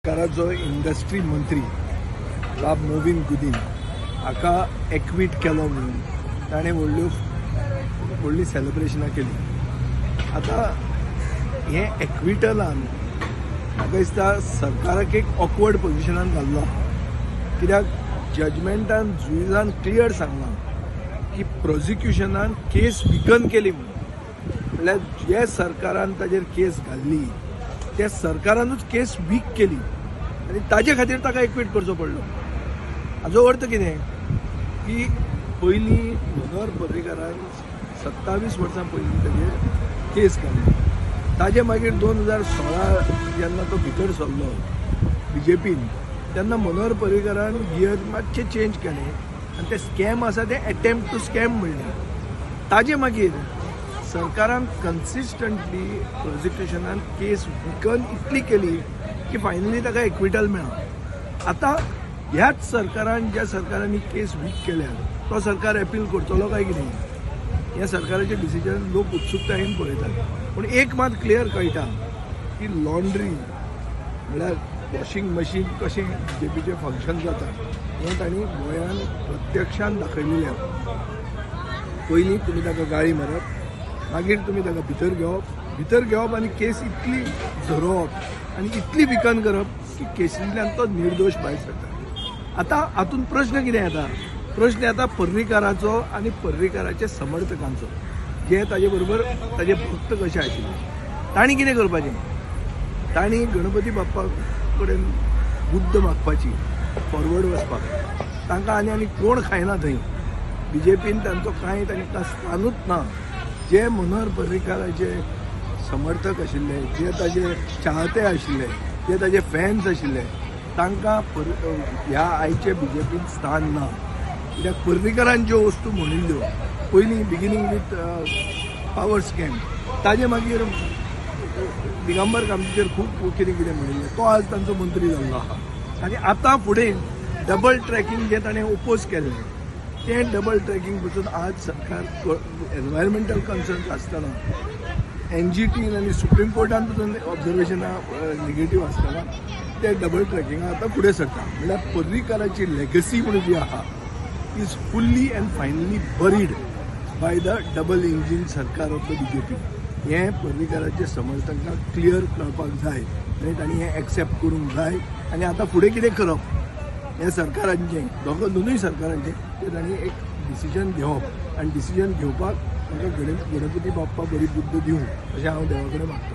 सरकाराचो इंडस्ट्री मंत्री बाब मोविन गुदीन हाका एक्वीट केलो म्हणून ताणें व्हडल्यो व्हडलीं सेलिब्रेशनां केली. आतां हें एक्विटलान म्हाका दिसता सरकाराक एक ऑकवर्ड पोजिशनान घाल्लो आहा. कित्याक जजमेंटान जुईजान क्लियर सांगलां की प्रोसिक्युशनान केस विकन केली म्हणून. म्हणल्यार जे सरकारान ताजेर केस घाल्ली त्या सरकारानूच केस वीक केली आनी ताजे खातीर ताका एक्वीट करचो पडलो. हाजो अर्थ कितें की पयलीं मनोहर पर्रीकारान 27 वर्सां पयलीं ताजेर केस घाल्ली, ताजे मागीर 2016 जेन्ना तो भितर सरलो बीजेपीन तेन्ना मनोहर पर्रीकारान गियर मातशें चेंज केलें आनी तें स्कॅम आसा तें एटेम्प्ट टू स्कॅम म्हणलें. ताजे मागीर सरकारान कन्सिस्टंटली प्रोसिक्युशनान केस विकन इतली केली की फायनली ताका एक्विटल मेळ्ळा. आतां ह्याच सरकारान ज्या सरकारांनी केस वीक केल्या तो सरकार एपील करतलो काय कितें ह्या सरकाराचें डिसिजन लोक उत्सुकतायेन पळयतात. पूण एक मात क्लियर कळटा की लॉन्ड्री म्हणल्यार वॉशिंग मशीन कशें बीजेपीचें फंक्शन जाता हें तांणी गोंयांत प्रत्यक्षान दाखयलेलें आसा. पयलीं तुमी ताका गाळी मारप, मागीर तुमी ताका भितर घेवप, भितर घेवप आनी केस इतली झरोवप आनी इतली विकन करप की केसींतल्यान तो निर्दोश भायर सरता. आतां हातूंत प्रश्न कितें येता, प्रश्न येता पर्रीकाराचो आनी पर्रीकाराचे समर्थकांचो, जे ताजे बरोबर ताजे भक्त कशे आशिल्ले. तांणी कितें करपाचें, तांणी गणपती बाप्पा कडेन बुद्द मागपाची फॉरवर्ड वचपाक. तांकां आनी आनी कोण खायना थंय, बीजेपीन तांचो कांय तांकां स्थानूच ना. जे मनोहर पर्रीकाराचे समर्थक आशिल्ले, जे ताजे चाहते आशिल्ले, जे ताजे फॅन्स आशिल्ले तांकां ह्या आयचे बीजेपीन स्थान ना. कित्याक पर्रीकारान ज्यो वस्तू म्हणिल्ल्यो पयलीं बिगिनींग वीथ पावर स्कॅम, ताजे मागीर दिगंबर कामतीचेर खूब कितें कितें म्हणिल्लें, तो आज तांचो मंत्री जाल्लो आहा. आनी आतां फुडें डबल ट्रॅकिंग जें ताणें ओपोज केल्लें तें डबल ट्रॅकिंग पसून आज सरकार एनवायरमेंटल कन्सर्न्स आसतना एनजीटीन आनी सुप्रीम कोर्टान पसून ऑब्जर्वेशनां निगेटीव आसतना ते डबल ट्रॅकिंगा आतां फुडें सरता. म्हणल्यार पर्रीकाराची लेगसी म्हणून जी आहा is fully and finally buried by the double engine सरकार ऑफ the BJP. हें पर्रीकाराचे समर्थकांक क्लियर कळपाक जाय आनी तांणी हें एक्सेप्ट करूंक जाय. आनी आतां फुडें कितें करप हें सरकारांचें, दोगो दोनूय सरकारांचें तें तांणी एक डिसिजन घेवप आनी डिसिजन घेवपाक तांकां गणपती बाप्पा बरी बुद्द दिवं अशें हांव देवा कडेन मागतां.